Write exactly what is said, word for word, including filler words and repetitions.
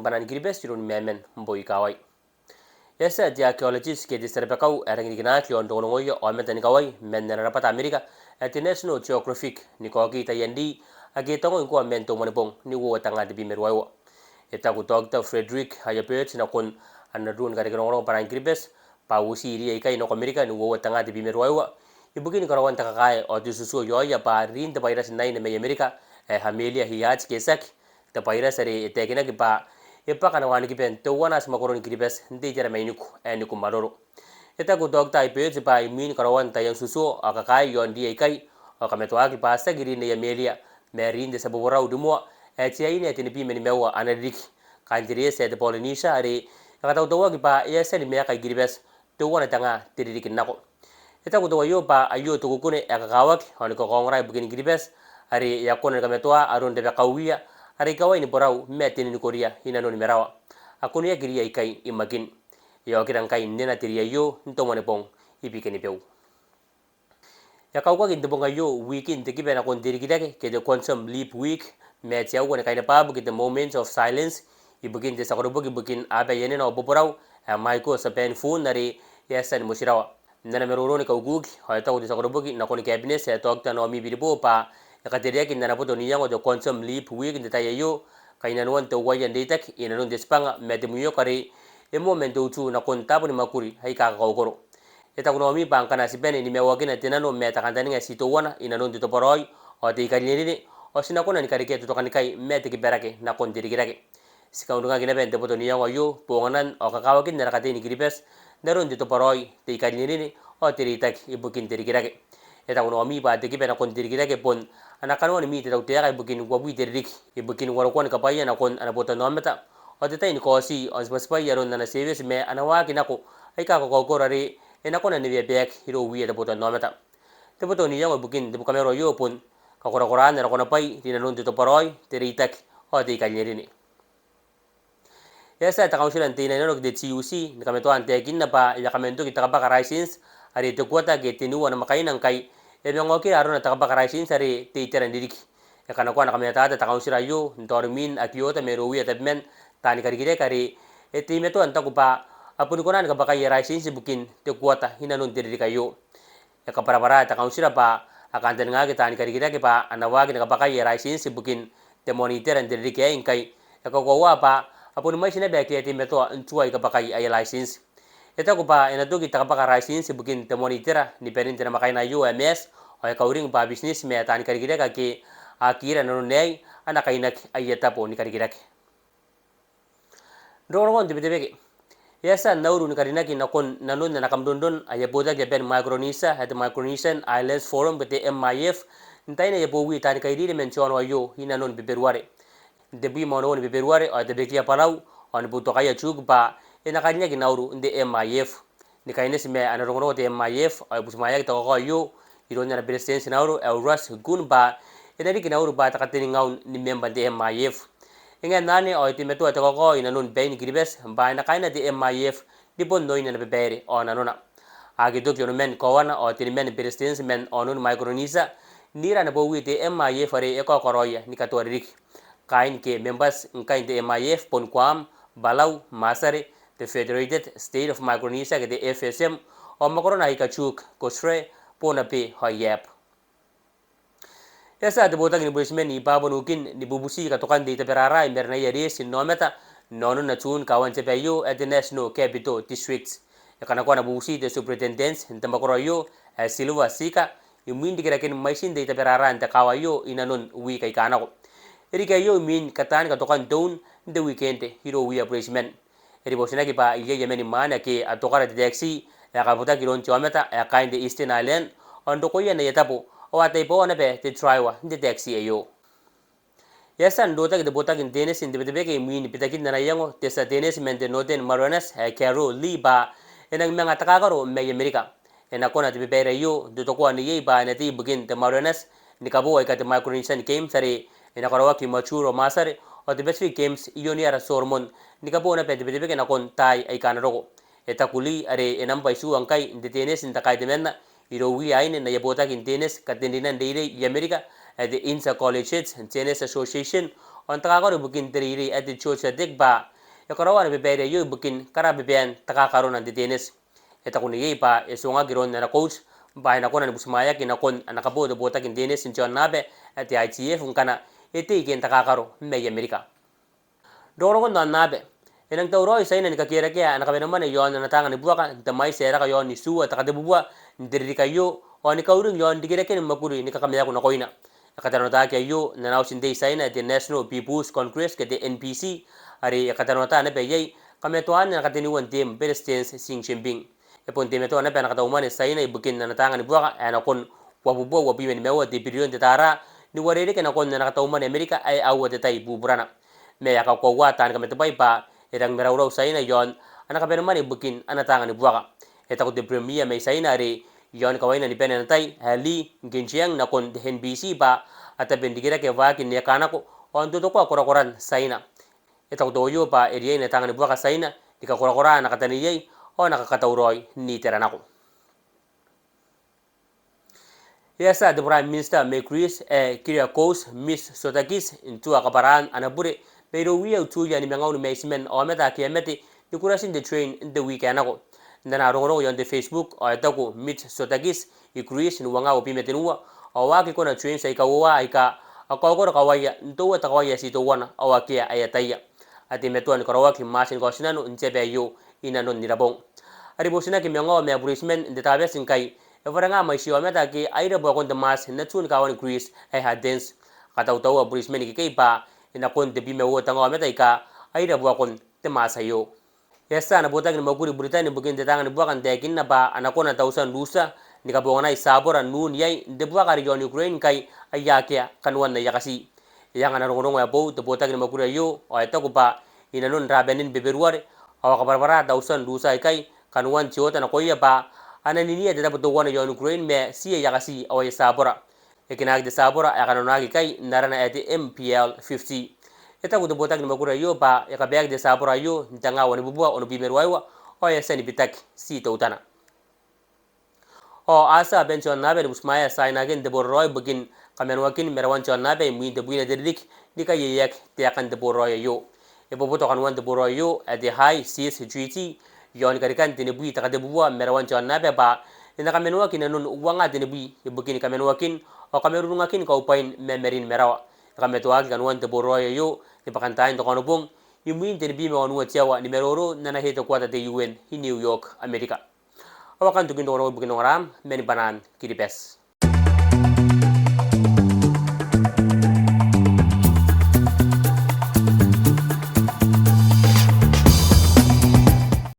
bwanan Kiribati iroun Memen Mboi Kawai. E a tia te archaeologist ke te tia rabakau ae rangi ni kinaaki i aon rongorongoia aomata ni kawai man ana rabwata Amerika ae te National Geographic ni kaoki taian rii ake e tango ngkoa man te Moanibong n uoua tenga tebwi ma ruaiwa. E taku Doctor Frederick Ayer Birch nakon ana ruu ni kareke rongorongo bwanan Kiribati bwa uoti rii aikai nako Amerika n uoua tenga tebwi ma ruaiwa ibukin karaoan te kakae ao te tutuo i aoia bwa riin te bwairati n aine mai Amerika ae Amelia Earhart ke tiaki, te bwairati are e taekinaki bwa e bwaka ana wanikiba n teuana atimwakoro ni Kiribati n te itera mainiku ae Nikumaroro. E taku Doctor Ayer Birch bwa imwin karaoan taian tutuo ao kakae i aon rii aikai ao e kamatoaki bwa tiaki riin Nei Amelia ma riin te tia boborau rimoa ae te aine ae tenibwi ma nimaua ana ririki, kaain te reeti ae te Polynesia, are e katautauaki bwa e a tia ni maeka i Kiribati teuana tenga te ririki n nako. E taku teuaio bwa aio te kukune ae kakawaki ao ni kakaongora ibukin Kiribati, are e a kona ni kamatoa aron rabakauia ara ikawai ni borau ma te ninikoria i nanoni marawa. A kuneaki rii aikai i Makin. E a okira ngkai nnena te rii aio n te Moanibong i Bikenibeu. E a kaukaki n te bong aio wiikin te kiba nakon te rikirake ke te Quantum Leap Week, ma te aua ni kainabwabwa ke te Moments of Silence ibukin te tia koroboki ibukin aba i anena ao boborau ae Michael Saban Foon, are e a tia ni motirawa. N ana maroro ni kaukuki ao e taku te tia koroboki nakon te cabinet ae Doctor Naomi Biribo bwa e katereaki n ana boto n iango te Quantum Leap Week n te tai aio, kainnanoan te uaia n reitaki i nanon te tibwanga ma te mwioka are e moa man te utu nakon taabo ni mwakuri aika kakaokoro. E taku Naomi bwa ngkana ti bane ni maiuakina te nano ma te kantaninga ae ti teuana i nanon te tobwaraoi ao te ikarinerine, ao ti na kona ni karekea te tokanikai ma te kibarake nakon te rikirake. Ti kauningaki naba n te boto n iango aio bonganan ao kakawakin ara katei ni Kiribati n aron te tobwaraoi, te ikarinerine ao te reitaki ibukin te rikirake. E taku Naomi bwa te kiba nakon te rikirake bon ana kanoan mii te tautaeka ibukin uabwi te ririki ibukin warokoan kabwaia nakon ana botannaomata ao te tai ni kaoti ao n tibwatibwai aron ana service ma ana waaki nako aika kakaokoro are e na kona n neweabaaki irouia te botannaomata. Te boto n iango ibukin te bukamaro aio bon kakorakoraan ara konabwai rinanon te tobwaraoi, te reitaki ao te ikarinerine. E a tia te kauntira n teinnainano ke te T U C ni kamatoa n taekinna bwa e a kaman toki te kabwaka raitienti are te kuata ke tenua namwakaina ngkai e a manga okira arona te kabwaka raitienti are te itera n ririki. E kanakoa ana kamataata te kauntira aio n taorimwin aki ota mairouia tabeman taani karikirake are e teimatoa n taku bwa a boni kona ni kabwakaia raitienti ibukin te kuata i nanon te ririki aio. E kabwarabwara te kauntira bwa a kantaningaaki taani karikirake bwa a na waaki ni kabwakaia raitienti ibukin te moan itera n te ririki aei ngkai e kakoaua bwa a boni mwaiti naba ake a teimatoa n tuai kabwakai aia raitienti. E taku bwa e na toki te kabwaka raitienti ibukin te moan itera ni banen te namwakaina aio ae Maati, ao e kauring bwa bitineti ma taani karikirake ake a aki ira nanon aei a na kainaki aia tabo ni karikirake. Rongorongon te Betebeke. E a tia Nauru ni karinaki nakon nanon ana kamronron aia botaki aban Micronesia ae te Micronesian Islands Forum ke te M I F n tain aia bowi taani kairiri man te aono aio i nanon Beberuare. N tebwi ma onoua ni Beberuare ao e tabekia Palau ao ni boutokaia Chuuk bwa e na karinaki Nauru n te M I F. Ni kaineti ma ana rongorongo te M I F ao e butimwaeaki te kakao aio iroun ana beretitenti Nauru ae Russ Gun bwa e na riki Nauru bwa te katengaun ni membwa n te M I F. E ngae n anne ao e teimatoa te kakao i nanon bain Kiribati bwa e na kaina te M I F ni bon oin ana babaire ao nanona. A aki toki onoman kowana ao teniman beretitenti man aonon Micronesia n ira ana bowi te M I F are e kaokoroia ni katoa ririki. Kaain ke members ngkai n te M I F bon Guam, Palau, Maatare, the Federated State of Micronesia ke te F S M, ao mwakorona aika Chuuk, Kosrae, Pohnpei ao Yap. E a tia te botaki ni bureitiman i Papua New Guinea ni bubuti katokan te I-Tabarara i marenaia reeti n aomata n aonon Atun kaawan te aba aio ae te National Capital District. E kanakoa ana bubuti te superintendent n te mwakoro aio ae Silva Sika imwin rikiraken mwaitin te I-Tabarara n te kaawa aio i nanon wiiki aika nako. E riki aio imwin kataan katokan te un n te weekend irouia bureitiman. E ribootinaki bwa iai aman mwaane ake a tokara te taxi ae a kabotaki iroun te aomata ae kaain te Eastern Island ao n rokoia n aia tabo ao a taibaoa naba te driver n te taxi aio. E a tia n rotaki te botaki n tennis n te Betebeke imwin bitakin ana iango te tia tennis man te Northern Marianas ae Carol Lee bwa e nang manga takakaro mai Amerika. E na kona te babaire aio n totokoa neiei bwa e na tei ibukin te Marianas ni kaboo aika te Micronesian Games are e na karaoaki i Majuro, Maatare, ao te Pacific Games i Honiara, Solomon, ni kaboo naba n te Betebeke nakon taai aika a na roko. E taku Lee are e nambwa itiua ngkai n te tennis n te kaitemanna irouia aine n aia botaki n tennis katenrinan reirei i Amerika ae te Intercollegiate Tennis Association Ao n takakaro ibukin te reirei ae te Georgia Tech bwa e karaoa ana babaire aio ibukin karababaan takakarona n te tennis. E taku neiei bwa e tuangaki iroun ana coach bwa e na kona ni butimwaeaki nakon ana kaboo te botaki n tennis n te aonnaba ae te I T F ngkana e tei ikekei n takakaro mai Amerika. Rongorongon aonnaba. E nang tauraoi Tiaina ni kakerakea ana kabanemwane iaon ana taanga ni buaka n te mwaiti ae raka iaon itiua te katebubua n te ririki aio, ao ni kauring iaon rikiraken mwakuri ni kakamaku nakoina. E katanoataaki aio n ana auti n tei Tiaina ae te National People's Congress ke te N P C, are e katanoata naba iai kamatoaan ana kateniua n term Beretitenti Xi Jinping. E bon teimatoa naba ana kataumwane Tiaina ibukin ana taanga ni buaka ae nakon uabubua uabwi ma nimaua te birion te taara, n uarereke nakon ana kataumwane Amerika ae aua te tai buburana. Ma e a kakoaua taani kamatebwai bwa e rangi ni maraurau Tiaina iaon ana kabanemwane ibukin ana taanga ni buaka. E taku te Premier mai Tiaina are iaon kawaina ni bane ana tai ae Li Keqiang nakon te N B C bwa a tabe n rikirake waakin ekanako ao n totokoa korakoran Tiaina. E taku te O U bwa e riai n ana taanga ni buaka Tiaina ni kakorakora ana kataneiai ao ana kakatauraoi n itera nako. E a tia te Prime Minister mai Greece ae Kyriakos Mitsotakis n tua kabwaraan ana bure mairouia utuia nimangaun ma itiman aomata ake a mate ni kurati n te train n te wiiki ae nako. N ana rongorongo iaon te Facebook ao e taku Mitsotakis, I Greece n uangaa uabwi ma tenua ao a aki kona trains aika uoua aika a kaokoro kawaia n toua te kawai ae ti teuana ao akea ae ataia. A teimatoa ni karaoaki maati ni kaotinano n te aba aio inanon irabong. A ribootinaki mangao ma buritiman n te Tabati ngkai e warangaa mwaitiia aomata ake a ira buakon te maati n atun kaawan Greece ae Athens. A katautaua buritiman ikekei bwa e nakon tebwi ma uoua te nga aomata aika a ira buakon te maati aio. E a tia ana botaki ni mwakuri Buritan ibukin te taanga ni buaka n taekinna bwa a na kona tautia n Rutia ni kabonganai tiabora n un iai n te buaka are iaon Ukraine ngkai aia akea kanoan aia kati. E anga ana rongorongo ae boou te botaki ni mwakuri aio ao e taku bwa inanon rabanen Beberuare ao a kabwarabwara tautia n Rutia aikai kanoan te oota nakoia bwa a na ninia te tabo teuana iaon Ukraine ma ti aia kati ao aia tiabora. E kinaaki te tiabora ae kanonaki ikai n arana ae te M P L fifty. E taku te botaki ni mwakuri aio bwa e kabaeaki te tiabora aio n te nga wanibubua onobwi ma ruaiwa ao e a tia ni bitaki ti teutana. Ao a tia aban te aonnaba ni butimwaea Tiaina n te boraraoi ibukin kamanoakin marawan te aonnaba imwin tebwina te ririki ni kaieiaki taekan te boraraoi aio. E boboto kanoan te boraraoi aio ae te High Seas Treaty iaon karikan tenibwi te katebubua marawan te aonnaba bwa e na kamanoaki inanon uangaa tenibwi ibukin kamanoakin ao kamarurungakin kaubwain ma marin marawa. E kamatoaki kanoan te boraraoi aio ni bwakantain te Kaonobong imwin tenibwi ma wanua te aoa ni maroro n ana headquarter te U N i New York, Amerika. Ao akanne tokin rongorongo ibukin ongoraam man Bwanan Kiribati.